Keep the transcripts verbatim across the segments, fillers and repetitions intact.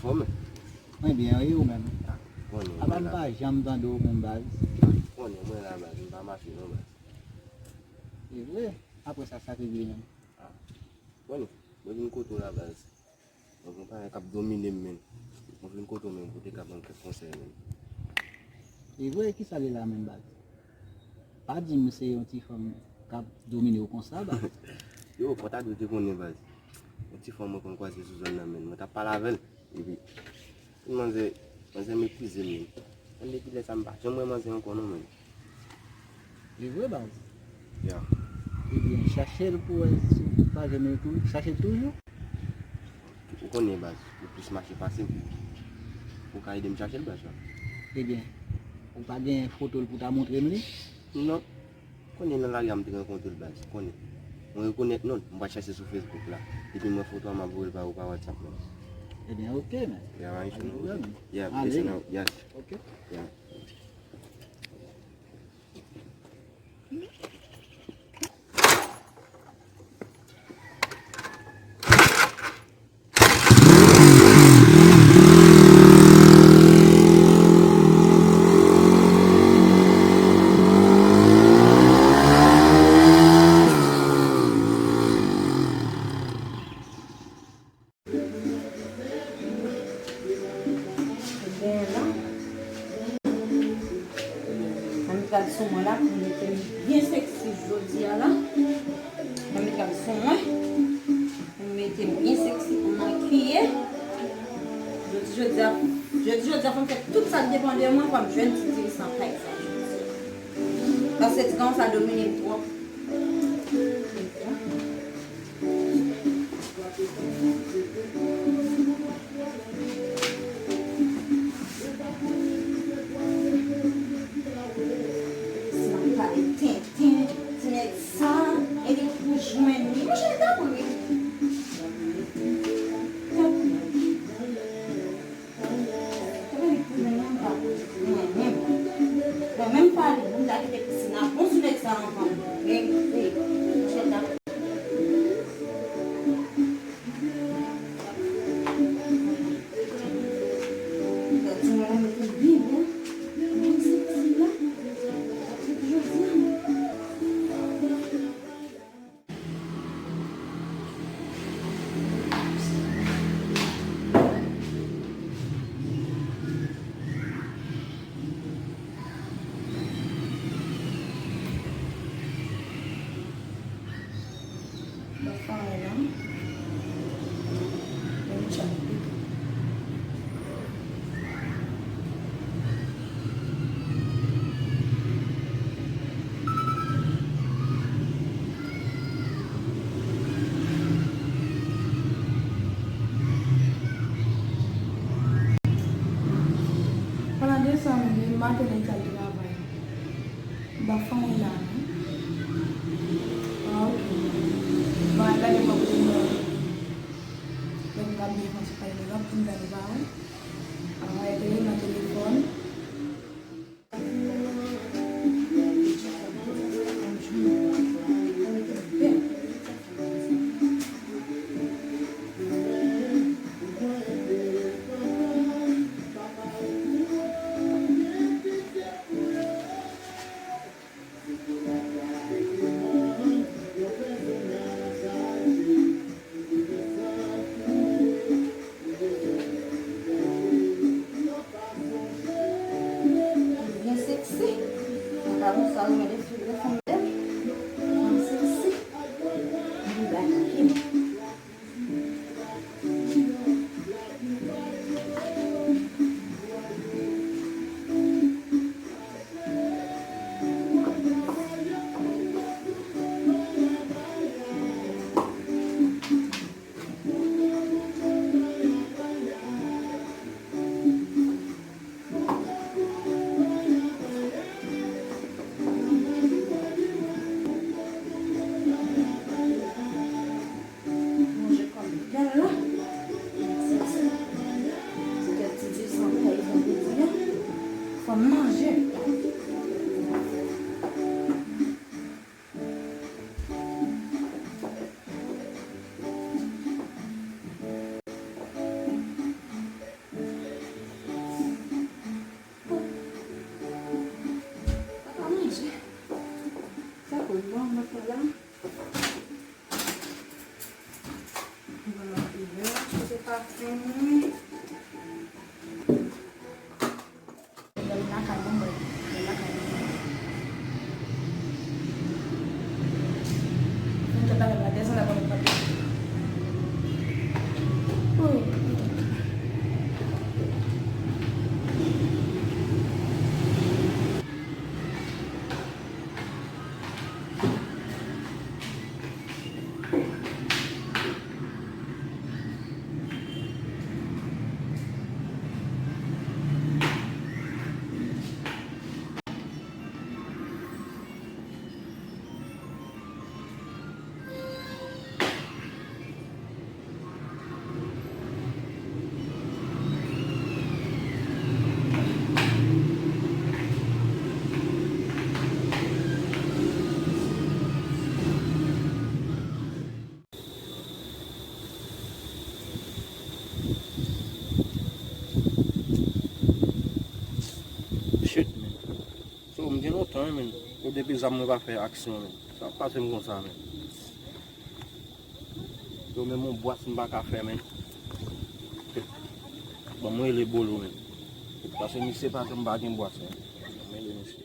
Kòman? Mwen byen, wi, ou menm? Ah, konnen, apa mwen m la. Pa janm tande w menm, baz? Konnen, mwen la, baz, m pa mache non, baz. E vre? Apre sa, sa te vle menm? Ah, konnen, mwen vin kote w la, baz. Donk, yon bagay k ap domine m, menn. Mwen vin kote w menm pou te ka ban m kèk konsèy, menn. E vre, kisa l ye la menm, baz? Pa di m se yon ti fanm k ap domine w konsa, baz. Yo, fò w ta dwe te konnen, baz. Yon ti fanm mwen konn kwaze sou zòn nan, menn. Mwen t ap pale avè l. Epi, manzè, manzè meprize m, menn. Mwen depi lè sa, m pa janm wè manzè ankò, non, menn. E vre, baz? Ya. Ebyen, chache l pou wè si w pa janm tou, chache l toujou. Ou konnen, baz, ou plis mache pase m. Ou ka ede m chache l, baz, la? Ebyen, ou pa gen foto l pou ta montre m li? Non. Konnen nan lari a m te rankontre l, baz. Konnen. Mwen rekonèt non l, m pral chache sou Facebook la. Epi m wè foto a, m ap voye l ba ou pa WhatsApp, baz. Ebyen, oke, men. Ya, pa gen pwoblèm. Ya, ale, listen out. Yes. Oke. Ya. Ebyen la, ann gad sou mwen la pou m mete m byen seksi jodi a la. Ann gad sou mwen pou m mete m byen seksi, pou m makiye. Jodi, jodi a, jodi, jodi a, fò m fè tout sa k depann de mwen, fò m jwenn ti dirijan kay sa jodi a. Paske ti gason sa domine m twòp. Si m ap pale tenten, ti nèg sa, e li pou jwenn li. Monchè, li t ap ri. Li t ap ri. Sa vle di pou mwen, mwen pa renmen. Bon, menm pa li, m ta kite pisin nan bon sou nèg sa anvan. Men, men, monchè, ta Gade, mwen renmen tou byen bèl. Mwen seksi la. Jodi a. Mwen fè anyen non. Mwen tchak pito. Palan de sa, m gen maten nan kay travay. M pa fè anyen la, non. Ah, ok. Bon, al gade kòb ou nan. Lè m ka byen panse pale de lòt, pou m gade ou pa wè. Ah, rete nan telefòn. Byen seksi. Mwen ta konsa, mwen de fi, de fanm bèl. Fanm seksi. Mwen ba li. Mwen lakay mwen, mwen lakay mwen. Mwen te pale la, desann la, mwen pale. Ooh. Shit, man. So, m gen lontan, wi, men. Ou depi zam mwen pa fè aksyon, men. Sa ap pase m konsa, men. Yo menm yon bwat m pa ka fè, men. Bon, mwen rele Bolo, men. Paske misye pa janm pa gen bwat, men. Mwen rele misye.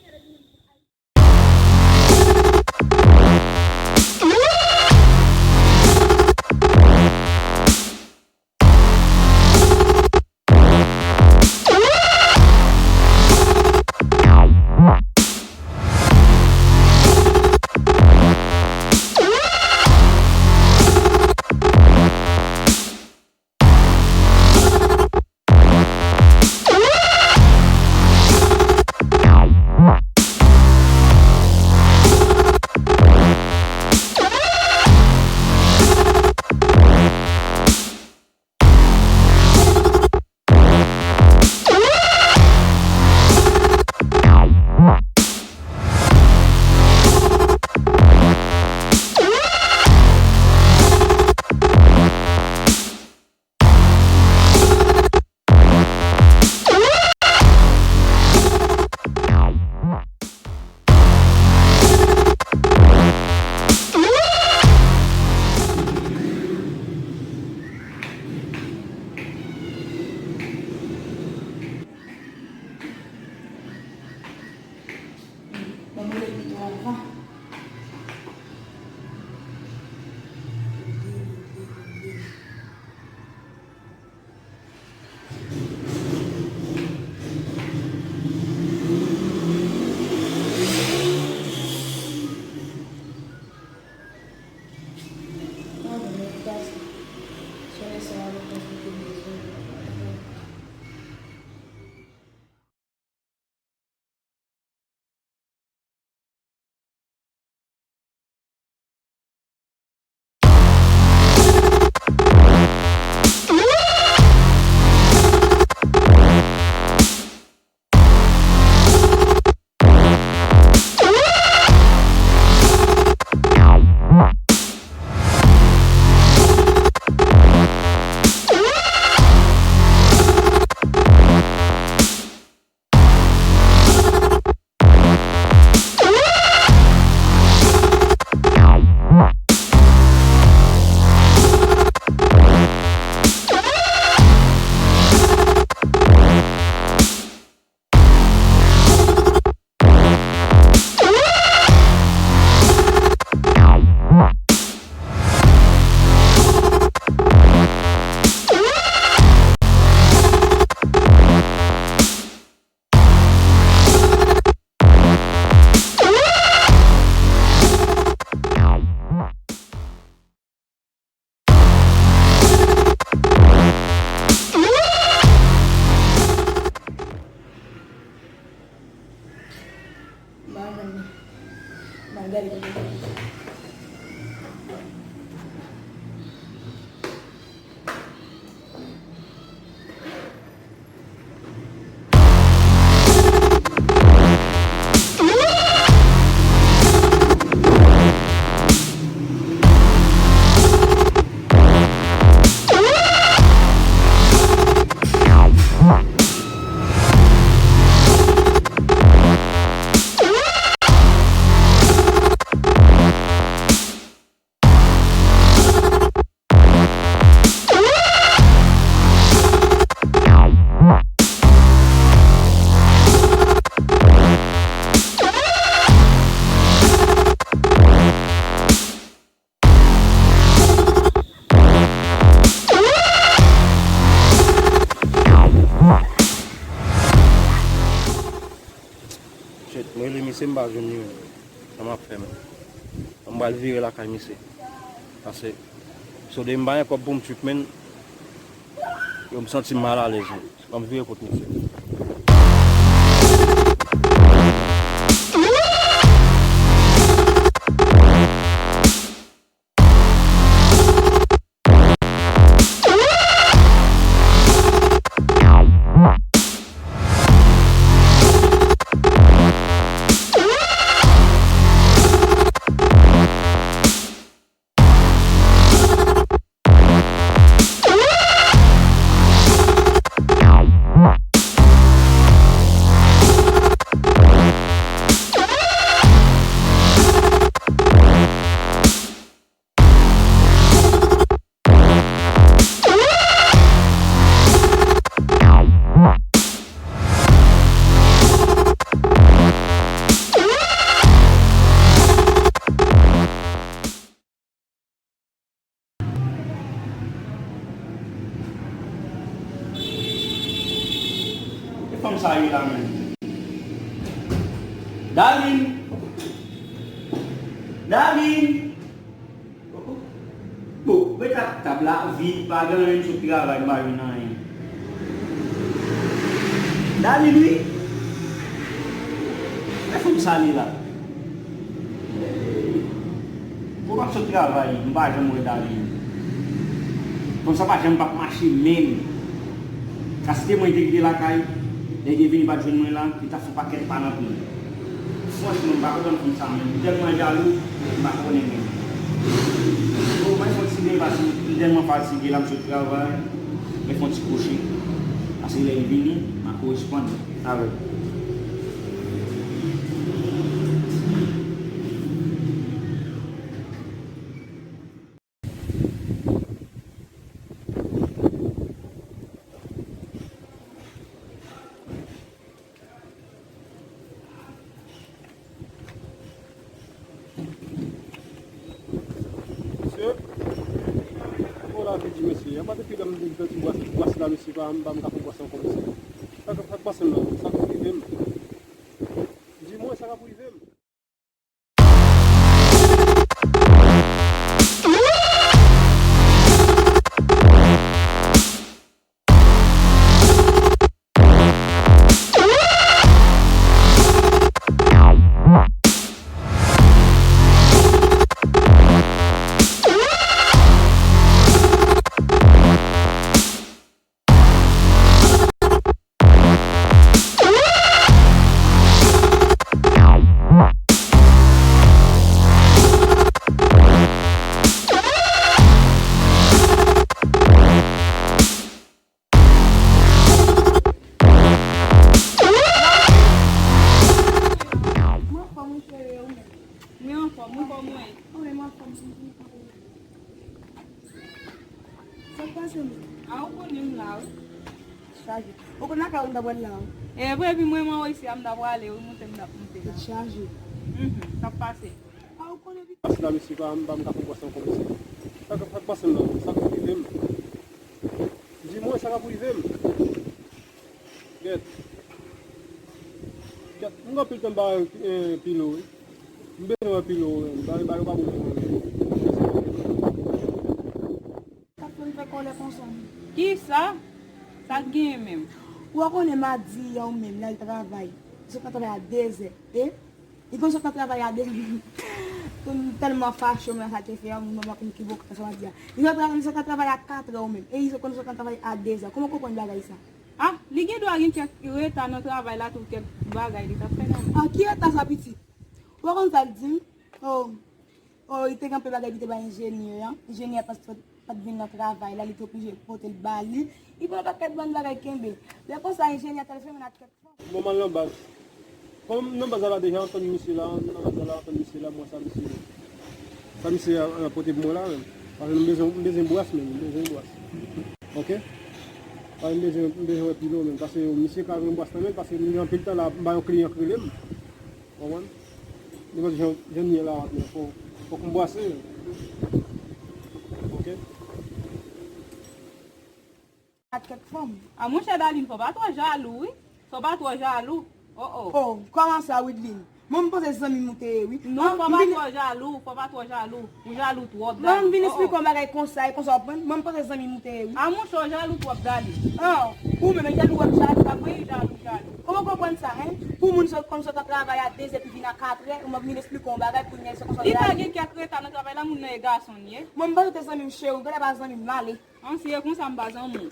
Rele misye, m pa jwenn li menm. Sa m ap fè menm? M pral vire lakay misye. Paske, so de m pa gen kòb pou m trip, menm. Yo, m santi m malalèz menm. Ban m vire kot misye. Kote fanm sa ye la menm? Darline! Darline! Bon, ret ak tab la vid, pa gen anyen, m sot travay, m pa jwenn anyen. Darline, wi. Lè fanm sa li la. Bon, m ap sot travay, m pa janm wè Darline. Fanm sa pa janm p ap mache menm. Sa si te mwen te kite lakay, lè li te vini pa t jwenn mwen la, li t ap fè pakèt pa nan pye m. Franchman, m pa konprann fanm sa menm. Li tèlman jalou, m pa konnen menm. Bon, mwen fè yon ti deba, si m tèlman fatige la, m sot travay, mwen fè yon ti kouche. Paske lè li vini, m a koresponn avè l. Mesye, o lavi di mesye, apa depi lè m te pran ti bwas, bwas la, mesye, pa m, pa m ka pran bwas ankò, mesye. Sa k ap pase m la, sa k ap rive m? Di mwen, sa k ap rive m? Mwen anfòm, wi, cheri, ou menm? Mwen anfòm, wi, kòman w ye? Ou menm anfòm, wi, kòman w ye? Sa k pase, menm? A, ou konnen m la, wi. Chaje. Ou konn lakay ou m ta pral la, wi. E vre, epi mwen, mwen isi a m ta prale, wi, monte m t ap monte la. Tèt chaje. Mhm, sa k pase? A, ou konnen. Bas la, mesye, pa m, pa m ka pran bas ankò, mesye. Sa k ap pase m nan? Sa k ap rive m? Di mwen, sa k ap rive m? Gèt. Gèt, m gen anpil tan m pa wè, eh, Pilo, wi. M bezwen wè Pilo, wi. Bagay, bagay pa bon pou mwen, wi. Sa k fè m fè kòlè konsa, menm? Kisa? Sa k genyen menm? Ou pa konnen madi yè ou menm, l al travay. Li sot nan travay a dezè, e? Li konn sot nan travay a dezè. M tèlman fache, ou menm, sa te fè, m, m, m, m ekivoke nan sa m ap di a. Li sot nan, li sot nan travay a katrè ou menm. E li konn sot nan travay a dezè. Kòman w konprann bagay sa? Ah, li gen dwa gen kèk reta nan travay la tou, kèk bagay li t ap fè nan. Ah, ki reta sa, pitit? Ou pa konn sa l di m? Oh, oh, li te gen anpil bagay li te bay enjenyè an. Enjenyè a pa t, pa t vin nan travay la, li te oblije pote l ba li. Li pran pakèt bann bagay kenbe. Lè konsa, enjenyè a telefone ak kèk fanm. Bon, m al nan baz. Kòm m nan baz la, deja antann misye la, m nan baz la, antann misye la, m wè sa misye, sa misye a, a pote pou mwen la menm. Paske m bezwen, m bezwen bwas menm, m bezwen bwas. Oke? Paske m bezwen, m bezwen wè Pilo menm, paske misye ka jwenn bwas nan men l, paske m gen anpil tan la, m ba yon kliyan k rele m. Konprann? Li mande jan, jan m ye la, men fò, fòk m bwase. Oke? Ak kèk fanm. A, monchè Darline, fò w pa twò jalou, wi. Fò w pa twò jalou. Oh, oh. Oh, kòman sa, Widline? Mwen, m panse zanmi m ou te ye, wi. Non, fò pa twò jalou, fò pa twò jalou. Ou jalou twòp, Dali. Mwen, m vin esplike yon bagay konsa, e konsa w ap pran. Mwen, m panse zanmi m ou te ye, wi. A, monchè, w jalou twòp, Dali. An, ou menm, e jalou w ap jalou, pa vre? Wi, jalou, jalou. Kòman w konprann sa, en? Pou moun sot, konn sot nan travay a de zè epi vin a kat è, ou m ap vin esplike yon bagay pou l, se konsa w jalou. Li pa gen kèk reta nan travay la, moun nan e gason l ye. Mwen, m panse w te zanmi m, cheri, w genlè pa zanmi m, m ale. An, si e konsa, m pa zanmi w.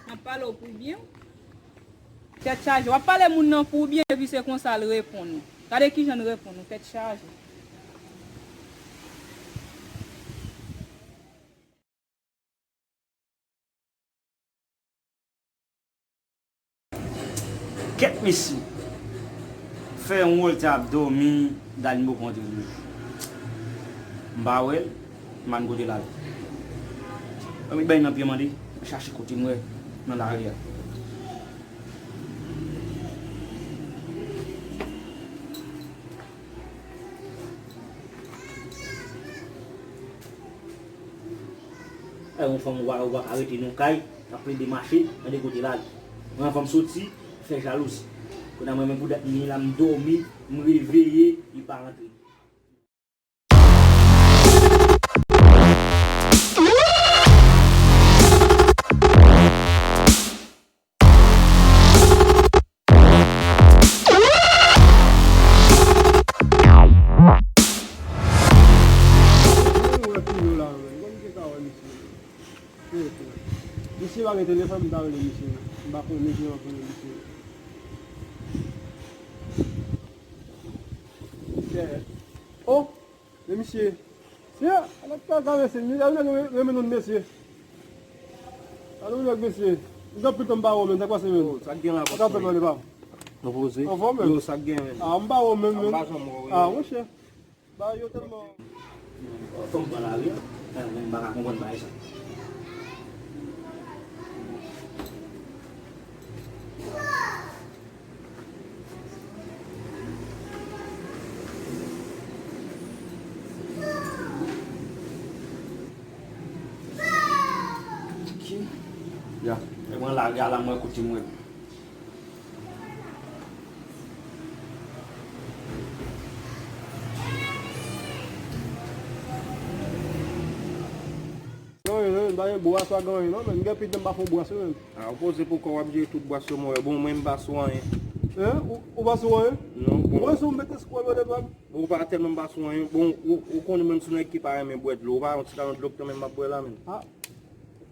M ap pale w pou byen. Tèt chaje. W ap pale moun nan pou byen, epi se konsa l reponn ou. Gade kijan l reponn ou, tèt chaje. Kèt mesye. Fè yon wòl te ap dòmi, Dali m poko kontre li. M pa wè l, m pa konn kote l al. Ann met bay nan pye m ande, m chache kote m wè nan lari a. Ay, yon fanm ou pa, ou pa ka rete nan kay, ap plede mache, gade kote l ale. Mwen, fò m soti, fè jalouzi. Kounye a mwen menm pou dat mwen la, m dòmi, m reveye, li pa rantre. Misye pa gen telefòn, m ta rele misye. M pa konnen kijan m ap rele misye. Oh! Men misye, se a, ala ka ka mesye, misye, ala nèg renmen non mesye. Ala nèg mesye. M t ap pito m pa wè w, men, sa k pase, men? Oh, sa k gen la, bòs mwen? Sa k ap fè pale pa? Nou poze. Anfòm, men? Yo, sa k gen, men? Ah, m pa wè w menm, men. Ah, monchè. Ba yo tèlman. Fò m pran lari a. Eh, men m pa ka konprann bagay sa. Ya, e mwen la, gala mwen kote mwen. Non, non, non, pa gen bwaswa gen anyen non, men m gen pit nan m pa fon bwaswa, men. Ah, ou poze pou kò w ap jere tout bwaswa mwen. Bon, mwen m pa sou anyen. Hein? Ou, ou pa sou anyen? Non, bon. Mwen sou mete skwòl yo devan. Ou pa tèlman pa sou anyen. Bon, ou, ou konnen menm sou nèg ki pa renmen bwè dlo. Ou pa yon ti kalon dlo k tanmen m ap bwè la, menm. Ah.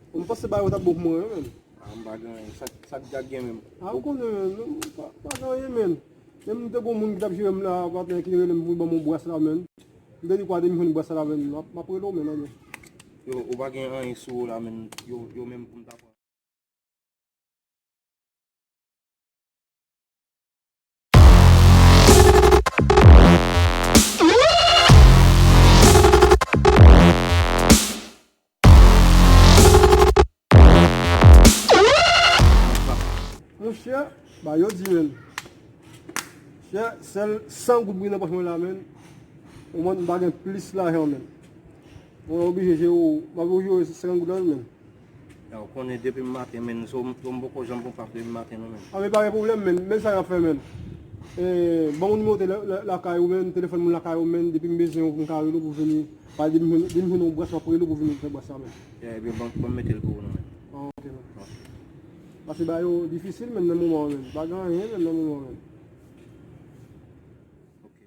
M panse bagay yo t ap bon pou mwen, menm. Ah, m pa gen anyen. Sa, sa k gen menm? Ah, ou konnen, menm. Pa, pa gen anyen, menm. Menm m te gon moun ki t ap jere m la, patnè ki te rele m pou l ban m yon bwès la, menm. M te di kwa depi m jwenn bwès la, menm. M ap, m ap rele w, menm, anyen. Yo, ou pa gen anyen sou ou la, menm. Yo, yo menm pou m ta pran. Monchè, ba yo di, menm. Chè, sèl san goud m gen nan pòch mwen la, menm. Ou konprann, m pa gen plis lajan, menm. Mwen oblije jere w, m ap oblije jere senkant goud la, menm. Ya, ou konnen depi m maten, menm, so, so m poko janm pran paf depi maten, non, menm. Ah, men pa gen pwoblèm, menm. Men sa y ap fè, menm. Eh, ban m nimewo tele-, la-, lakay ou, menm, telefòn moun lakay ou, menm, depi m bezwen w pou m ka rele w pou vini. Pale depi m jwenn, depi m jwenn yon bwès, m ap rele w pou vini fè bwès la, menm. Ya, ebyen, ban, ban m mete l pou ou, non, menm. Ah, ok, menm. Ok. Pase bagay yo difisil, menm, nan moman an, menm. Pa gen anyen, menm, nan moman an, menm. Ok.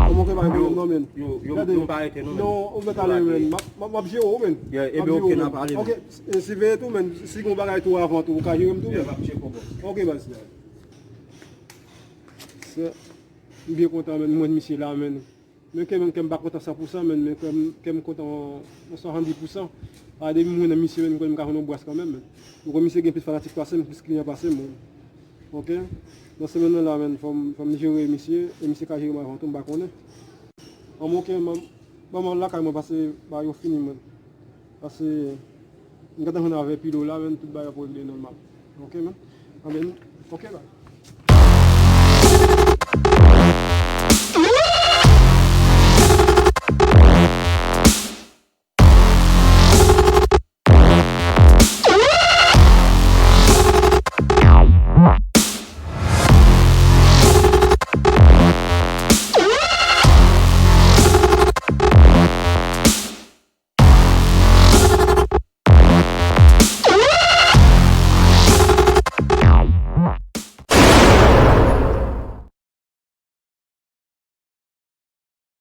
Ou manke bay pwoblèm non, men. Yo, yo, gade, yo pa rete non, men. Non, ou mèt ale, men. M ap, m ap, m ap jere w, men. Yeah, ebyen, ok, n ap ale, men. Ok, e, siveye tou, men. Si gon bagay tou avan tou, ou ka jere m tou, men. Yeah, m ap tcheke w, bòs. Ok, baz. Se, m byen kontan, men. Mwen, misye la, men. Men kè m, kè m pa kontan san pou san, men, men kè m, kè m kontan yon swasanndiz pou san. A, depi m wè nan misye, men, m konnen m ka jwenn yon bwès kanmenm, men. M konnen misye gen plis fanatik pase m, plis kliyan pase m, men. Ok? Nan semèn nan la, men, fò m, fò m jere misye, e misye ka jere m avan tou, m pa konnen. An, ok, m, ban m al lakay mwen, pase bagay yo fini, men. Pase, m gentan jwenn avè Pilo la, men, tout bagay ap regle nòmal. Ok, men? Anben, ok, bye.